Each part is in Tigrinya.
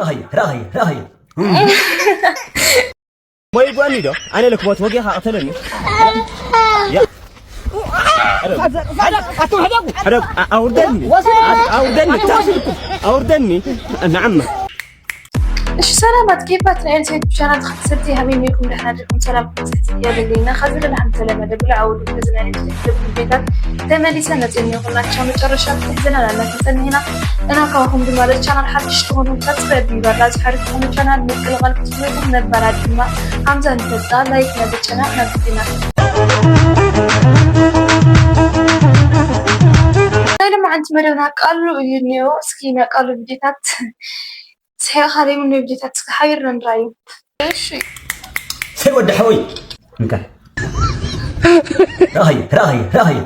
ረኸየ ረኸየ ረኸየ ሞይ ጓኒ ዶ ኣነ ለክሞት ወጊኻ ቅተለኒ። ያ። ሕደግ፣ ኣ-፣ ኣውርደኒ። ኣ-፣ ኣውርደኒ። ኣውርደኒ። ንዓመ። እሺ፣ ሰላማት ኬፋት ናይ ኤልሳቤጥ ቻናል ተኸታተልቲ፣ ሃበይ ኔርኩም? ደህና ዲኹም? ሰላም ብዝሕ ያለልኝና። ኸዚ ደህና ከም ተለመደ ብልዓ ውድድር ዝናይ ልብ ቤታት ተመሊሰ መፅእኒ ይኹን ናቸው መጨረሻ ክትሕዘና ላና ተፀኒሕና። እና ካባኹም ድማ ለቻናል ሓድሽ ትኾኑ ሳብስክራይብ ይግበርና። ዝሓለፍኩም ቻናል ምቅልቓል ክትብሉ ነባራት ድማ ኣምዛ ንፈልጣ ላይክ ነብጨና ነብድና። ናይ ሎማዓንቲ መደብና ቃሉ እዩ እኒኦ። እስኪ ናይ ቃሉ ቪዲዮታት ስሒቕካ ዘይምኖ ቪዲዮታት እስኪ ሓቢርና ንርኣዩ። እሺ። ሰይ ወዲ ሓወይ። እንካ። ረኸየ፣ ረኸየ፣ ረኸየ።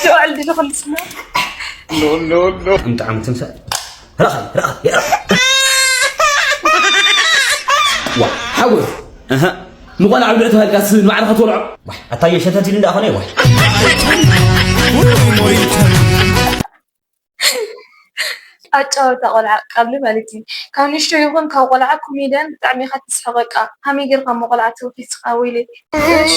ሸውዓል ድልኹልስና። ኖ፣ ኖ፣ ኖ። እንጣዕሚ ትምሳል። ረኸየ፣ ረኸየ፣ ረኸየ። ዋ፣ ሓጎስ። ኣሃ። ንቆልዓ ብልዕ ተባሂልካስ ንባዕልኻ ትበልዖ? ዋ፣ ኣታየ ሸተት ኢሉ እንዳኾነ፣ ዋ። ኣጫወታ ቆልዓ ቃሉ ማለት እዩ። ካብ ንእሽቶ ይኹን ካብ ቆልዓ ኮሜድያን ብጣዕሚ ኢኻ ትስሕቕ። በቃ ከመይ ጌርካ እሞ ቆልዓ ተውፊስካ ወይለይ። እሺ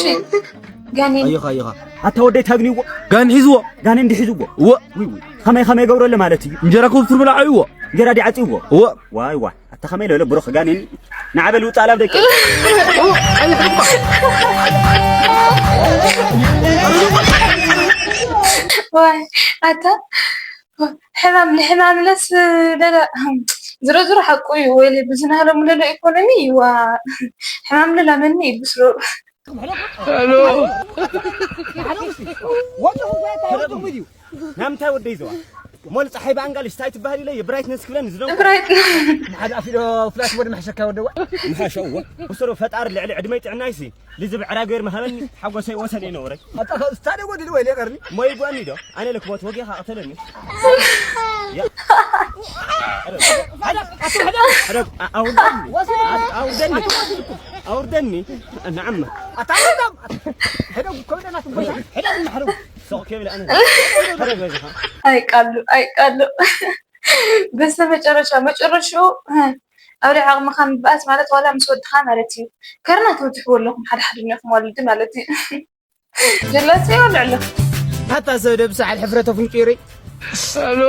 ጋኔን። ኣየኻ፣ ኣየኻ። ኣታ ወደይ ታግንይዎ። ጋን ሒዝዎ። ጋኔን ድሒዝዎ። እወ። ውይ፣ ውይ። ከመይ፣ ከመይ ገብረለ ማለት እዩ? እንጀራ ክብትር ብላዕ እይዎ። እንጀራ ዲዓጽይዎ። እወ። ዋይ፣ ዋይ። ኣታ ከመይ ለለ ብሩኽ ጋኔን። ንዓበል ውጻእ ላብ ደቂ። ዋይ፣ ኣታ ሕማም ንሕማም ለስ ለለ ዝሮ ዝሮ ሓቁ እዩ። ወይለ ብዝናለሙ ለለ ኢኮኖሚ ይዋ ሕማም ለለ መኒ ይብስሮ። ሄሎ። ናምንታይ ወደይ ዘዋ ሞል ፀሓይ ብኣንጋሊሽ ታይ ትበሃል ኢለ የብራይትነስ ክብለን ዝነው ብራይት ሓደ ኣፊዶ ፍላሽ ወደ መሐሸካ ወደዋ ምሓሸዎ ብስሩ ፈጣሪ ልዕሊ ዕድመይ ጥዕናይሲ ልዝብ ዕራገር መሃበኒ ሓጎሰይ ወሰን ይነውረይ ኣታ ስታደ ወዲ ወይ ሌቀርኒ ሞይ ጓኒ ዶ ኣነ ለክሞት ወጊኻ ቅተለኒ ያ ሕደግ፣ ኣታ ሕደግ። ሕደግ፣ ኣ-፣ ኣውርደኒ። ኣውርደኒ። ኣውርደኒ። ንዓማ። ኣታ ሕደግ። ሕደግ እኮ ኢለና ትጎዳ። ሕደግ እና ሕደግ። ሶቅ ከብል ኣነ። ሕደግ በዚኻ። ኣይቃሉ ኣይቃሉ። በስተ መጨረሻ መጨረሻኡ ኣብ ልዕሊ ዓቕምኻ ምብኣስ ማለት ዋላ ምስ ወድኻ ማለት እዩ። ከርና ትበዝሕዎ ኣለኹም ሓደ ሓደ እኒኹም ወለዲ ማለት እዩ። ጀላሲ ይወልዕ ኣሎ። ኣታ ሰብ ደብሳዕ ሕፍረተ ፍንጪሪ። ኣሎ።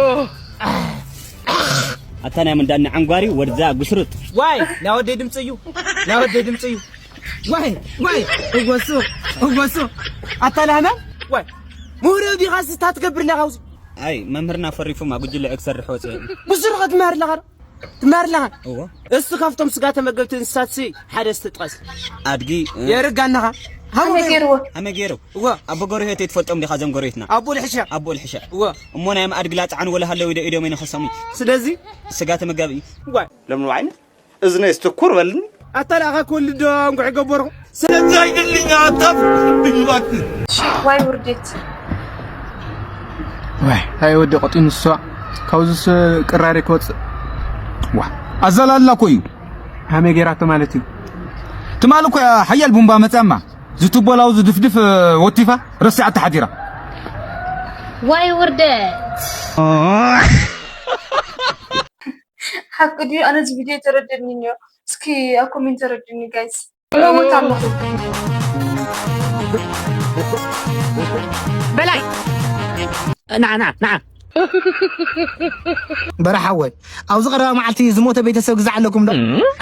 ኣታ ናይ መንዳኒ ዓንጓሪ ወድዛ ጉስሩጥ። ዋይ ናይ ወደይ ድምፂ እዩ። ናይ ወደይ ድምፂ እዩ። ዋይ ዋይ እወሱ እወሱ ኣታ ላህመ ዋይ ምሁር ዲኻ ስታ ትገብር ኣለኻ ኣብዚ ኣይ መምህርና ፈሪፉማ ጉጅለ ክሰርሕ ወፅአ ብስሩ ክትመሃር ኣለኻ ዶ ትመሃር ኣለኻ እዎ እሱ ካብቶም ስጋ ተመገብቲ እንስሳት ሲ ሓደ እስቲ ጥቀስ ኣድጊ የርጋ ኣለኻ ሃቡ ከመይ ገይሩ? ገይርዎ ከመይ ገይሩ እዎ ኣቦ ጎረቤት ትፈልጦም ዲኻ ዘም ጎረቤትና ኣቦ ልሕሻ ኣቦ ልሕሻ እዎ እሞ ናይ ኣድጊ ላፅዓን ወላ ሃለዊ ዶ ኢዶም ይነኸሶም ስለዚ ስጋ ተመጋቢ እዋ ለምኑ ዓይነት እዝነይስ ትኩር በልኒ ኣታ ንኣኻ ክወልድ ዶ እንጉሕ ይገበርኹ ስለዚ ኣይደልኛ ኣታ እባክህ ዋይ ውርደት ዋይ ኣይ ወዲ ቀጢኑ ንሷ ካብዚስ ቅራሪ ክወፅእ ዋ ኣዘላላ እኮ እዩ ሃመይ ገይራቶ ማለት እዩ ትማል እኮ ሓያል ቡምባ መፅኣማ ዝትቦላው ዝድፍድፍ ወቲፋ ረሲዓታ ሓዲራ ዋይ ውርደት ሓቂ ድዩ ኣነ እዚ ቪድዮ ተረደኒ እኒኦ እስኪ ኣብ ኮሜንት ተረድኒ ጋይስ እመውት ኣለኹ በላይ ና ና ና በረሓወይ ኣብዚ ቀረባ መዓልቲ ዝሞተ ቤተሰብ ግዛዕ ኣለኩም ዶ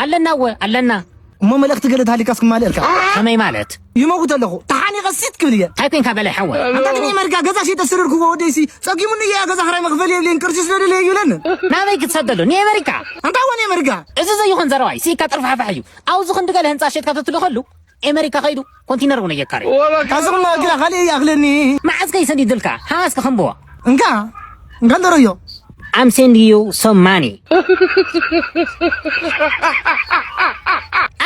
ኣለና እወ ኣለና እሞ መልእኽቲ ገለ ተሃሊካስ ክማልእልካ ከመይ ማለት ይመውት ኣለኹ ተሓኒቐ ሲጥ ክብል እየ እንታይ ኮንካ በላይ ሓወ ኣንታ ግን የመርጋ ገዛ ሸይጠ ስርርክዎ ወደይሲ ጸጊሙኒ እየ ገዛ ክራይ መኽፈል የብለይን ቅርሺ ስለ ደለየ ይብለኒ ናበይ ክትሰደሉ ንየመሪካ እንታይ ወን የመርጋ እዚ ዘይኾን ዘረባይ ሲኢካ ጥርፋሕፋሕ እዩ ኣብዚ ክንዲ ገለ ህንፃ ሸይጥካ ተትልኸሉ ኤመሪካ ከይዱ ኮንቲነር እውን እየካሪ ካስቕና ግራ ካልእ ይኣኽለኒ መዓዝ ከይሰዲድልካ ሃስከ ከምብዎ እንካ እንካ እንደረዮ I'm send you some money.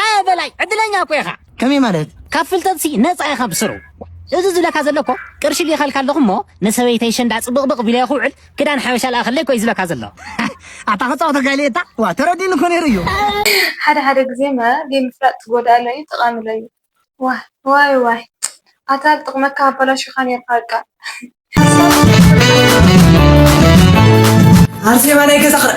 ኣበላይ ዕድለኛ እኮ ኢኻ። ከመይ ማለት? ካብ ፍልጠትሲ ነፃ ኢኻ ብስሩ። እዚ ዝብለካ ዘለኮ ቅርሺ ልኢኸልካ ኣለኹ እሞ ንሰበይተይ ሸንዳ ፅብቕብቕ ቢለዮ ክውዕል ክዳን ሓበሻ ልኣኸለይ እኮ እዩ ዝብለካ ዘሎ። ኣታ ክፃወተካ ኢለ እታ ዋ ተረዲኒ እኮ ነይሩ እዩ። ሓደ ሓደ ግዜ መ ዘይምፍላጥ ትጎድኣለ እዩ ጠቓሚ ለዩ። ዋይ ዋይ ዋይ ኣታ ጥቕመካ ኣበላሽኻ ኔርካ በቃ። ኣርሴማ ናይ ገዛ ክረ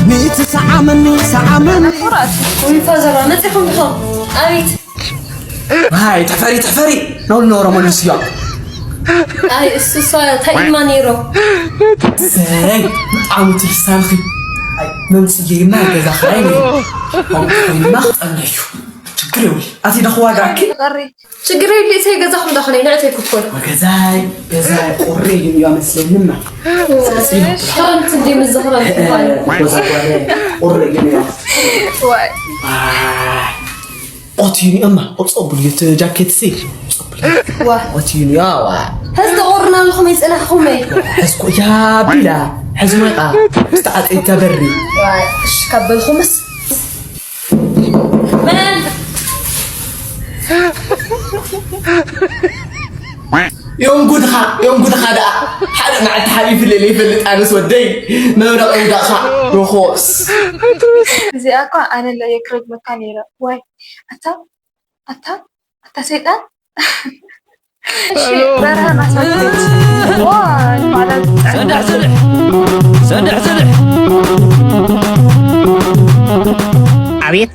ሚእቲ ሰዓመኒ ሰዓመኒ ኩራት ወይ ፋዘራ መጺኹም ዲኹም? ኣቤት ሃይ ተፈሪ ተፈሪ ነው ኖሮ መልስዮ ኣይ እሱ እሷ እንታይ ኢልማ ነይሩ? ሰይ ብጣዕሚ ትልሳንኺ መምፅየና ገዛ ክራይ ነይሩ ከምኡኮይንና ክፀንሕ እዩ ችግር የብሉ ኣቲ ደኽዋጋኪ ቀሪ ችግር የብሉ እተይ ገዛኹም ዳኹነ ንዕተይ ክትኮኑ ገዛይ ገዛይ ቁሪ እዩ መስለንማ ክረምቲ እንዲ ምዝኽረም ትባል ጎዛጓለ ቁሪ እዩ ዋይ ኦትዩኒ እማ ኦፀቡል እቲ ጃኬት ሲ ዋ ኦትዩኒ ያዋ ሕዚ ተቆርና ኣለኹም ይፅናሕኹመይ ሕዝኮ ያቢላ ሕዚ ወቃ ዝተዓፀይታ በሪ እሺ ካበልኹምስ መን ዮም ጉድኻ ዮም ጉድኻ ደኣ ሓደ መዓልቲ ሓሊፉ ለለ ይፈልጥ ኣነስ ወደይ መብረቕ ይውዳቕኻ ርኾስ እዚኣ እኳ ኣነ ለ የክረግመካ ነይረ ዋይ ኣታ ኣታ ኣታ ሰይጣን እሺ በረሃ ማሳጅ ዋይ ማለት ሰድሕ ስድሕ ሰድሕ ስድሕ ኣቤት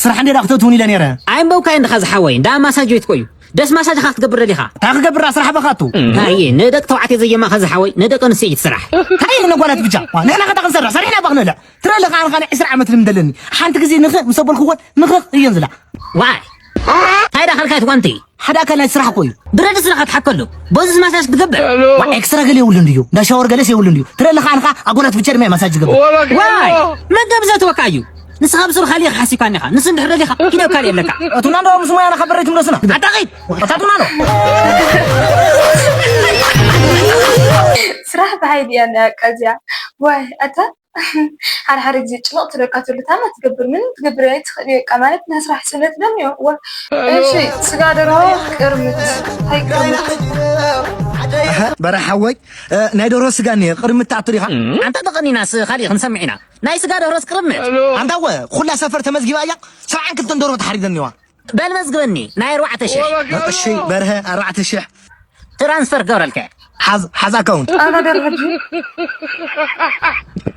ስራሕ እንዴ ዳክተር ትውን ኢለ ነይረ ኣይንበውካይ እንድኻ ዝሓወይ እንዳ ማሳጅ ቤት ኮዩ ደስ ማሳጅ ኻ ክትገብር ደሊኻ እንታይ ክገብር ስራሕ በኻቱ ሃየ ንደቂ ተባዕትዮ ዘየማኸ ዝሓወይ ንደቂ ኣንስትዮ እዩ ስራሕ እንታይ ነጓላት ብቻ ንሕና ከታ ክንሰርሕ ሰሪሕና ባኽነለ ትረለ ኸዓ ንኻነ ዕስራ ዓመት ልምደለኒ ሓንቲ ግዜ ንኽ ምስ ኣበልክዎን ንኽኽ እየን ዝላ ዋይ እንታይ ዳኸልካ ትጓንቲ ሓደ ኣካል ናይ ስራሕ እኮ እዩ ብረድስ ዳኻ ትሓከሉ በዚ ማሳጅ ክትገብር ዋ ኤክስትራ ገለ የብሉን ድዩ እንዳ ሻወር ገለስ የብሉን ድዩ ትረለ ኸዓ ንኻ ኣጎላት ብቻ ድማ ማሳጅ ዝገብር ዋይ መገብ ዘትወካ እዩ ንስኻ ብስሩ ካሊእ ሓሲብካኒ ኢኻ ንስ እንድሕር ደሊኻ ኪደብ ካሊእ ኣለካ ኣቱና እንዶ ምስ ሞያና ካብ በረይ ትምለሱና ኣጣቒት ኣታቱና ዶ ስራሕ ብሓይሊ እያ እንዳ ቀዝያ ዋይ ኣታ ሓደ ሓደ ግዜ ጭንቕ ትለካ ትብልታና ትገብር ምንም ትገብር ኣይ ትኽእል እየ ቃ ማለት ናይ ስራሕ ስእነት ደም እዮ እዋ እሺ ስጋ ደርሆ ቅርምት ታይ ቅርምት በረ ሓወይ ናይ ደርሆ ስጋ እኒሀ ቅርምት ትኣቱ ዲኻ ኣንታ ተቐኒናስ ካሊእ ክንሰምዕ ኢና ናይ ስጋ ደርሆስ ቅርምት ኣንታ ወ ኩላ ሰፈር ተመዝጊባ እያ ሰብዓን ክልተን ደርሆ ተሓሪደን እኒዋ በል መዝግበኒ ናይ ኣርባዕተ ሽሕ እሺ በርሀ ኣርባዕተ ሽሕ ትራንስፈር ክገብረልከ ሓዝ ሓዝ ኣካውንት ኣና ደር ሕጂ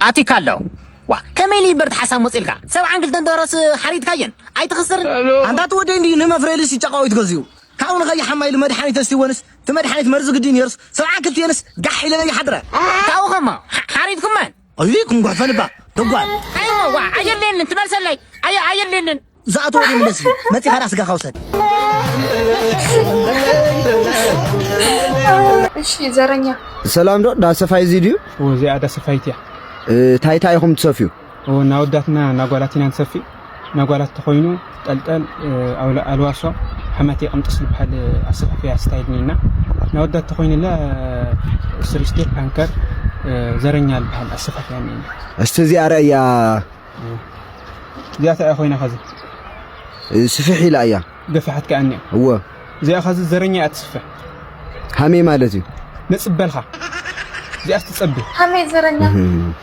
ኣቲካ ኣሎ ዋ ከመይ ኢሉ ይበር ሓሳብ መፂልካ ሰብዓን ክልተን ደረስ ሓሪድካየን ኣይትኽስርን ኣንታ እቲ ወደይ እንዲ ንመፍረይልስ ጨቃዊት ገዚኡ ካብኡ ንኸይሓማ ኢሉ መድሓኒት ኣስቲወንስ እቲ መድሓኒት መርዚ ግዲ ነርስ ሰብዓን ክልቲየንስ ጋሕ ኢለለ ይሓድረ ካብኡ ኸማ ሓሪድኩመን እይ ክንጉሕፈን እባ ደጓል ኣይሞ ዋ ኣየድልየንን ትመልሰለይ ኣየ ኣየድልየንን ዝኣተወ ይምለስ እዩ መፂኻ ዳ ስጋኻ ውሰድ እሺ ዘረኛ ሰላም ዶ ዳሰፋይ እዚ ድዩ እዚኣ ዳሰፋይት እያ ታይታይ ኢኹም ትሰፍዩ ናወዳትና ናጓላት ኢና ንሰፊ ናጓላት ተኾይኑ ጠልጠል ኣልዋሶ ሓማት የቕምጥስ ዝበሃል ኣሰፋፍያ ስታይል ነና ናወዳት ተኾይኑለ ስሪስቴት ፓንከር ዘረኛ ዝበሃል ኣሰፋፍያ ነና እስቲ እዚኣ ረእያ እዚኣታ እያ ኮይና ኸዚ ስፍሕ ኢላ እያ ገፊሓት ከኣ እኒኣ እወ እዚኣ ኸዚ ዘረኛ እያ ትስፍሕ ሃሜ ማለት እዩ ነፅበልኻ እዚኣስ ትፀቢ ሃሜ ዘረኛ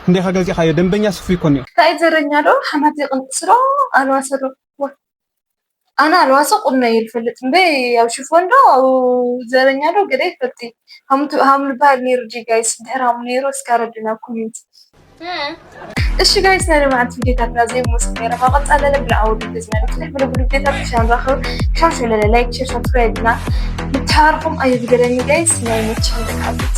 እንዴኻ ገዚእኻዮ ደንበኛ ስፉ ይኮን እዩ እንታይ ዘረኛ ዶ ሓማት ይቕንጥስ ዶ ኣልዋሰ ዶ ኣነ ኣልዋሰ ቁኖ እየ ዝፈልጥ እምበይ ኣብ ሽፎን ዶ ኣብ ዘረኛ ዶ ገለ ይፈልጥ ሃም ዝበሃል ነይሩ ጂ ጋይስ ድሕር ሃሙ ነይሩ እስካ ረድና ኮሜንት እሺ ጋይስ ናይ ልምዓት ቪዲዮታትና ዘይምወስድ ነይረ ካብ ቀፃለለ ብልዓዊ ድግዝና ንፍልሕ ብልቡ ቪዲዮታት ብሻ ንራኸብ ሻው ሸለለ ላይክ ሸር ሳብስክራይብ ና ምትሃርኩም ኣየዝገለኒ ጋይስ ናይ መቸም ደቃሉት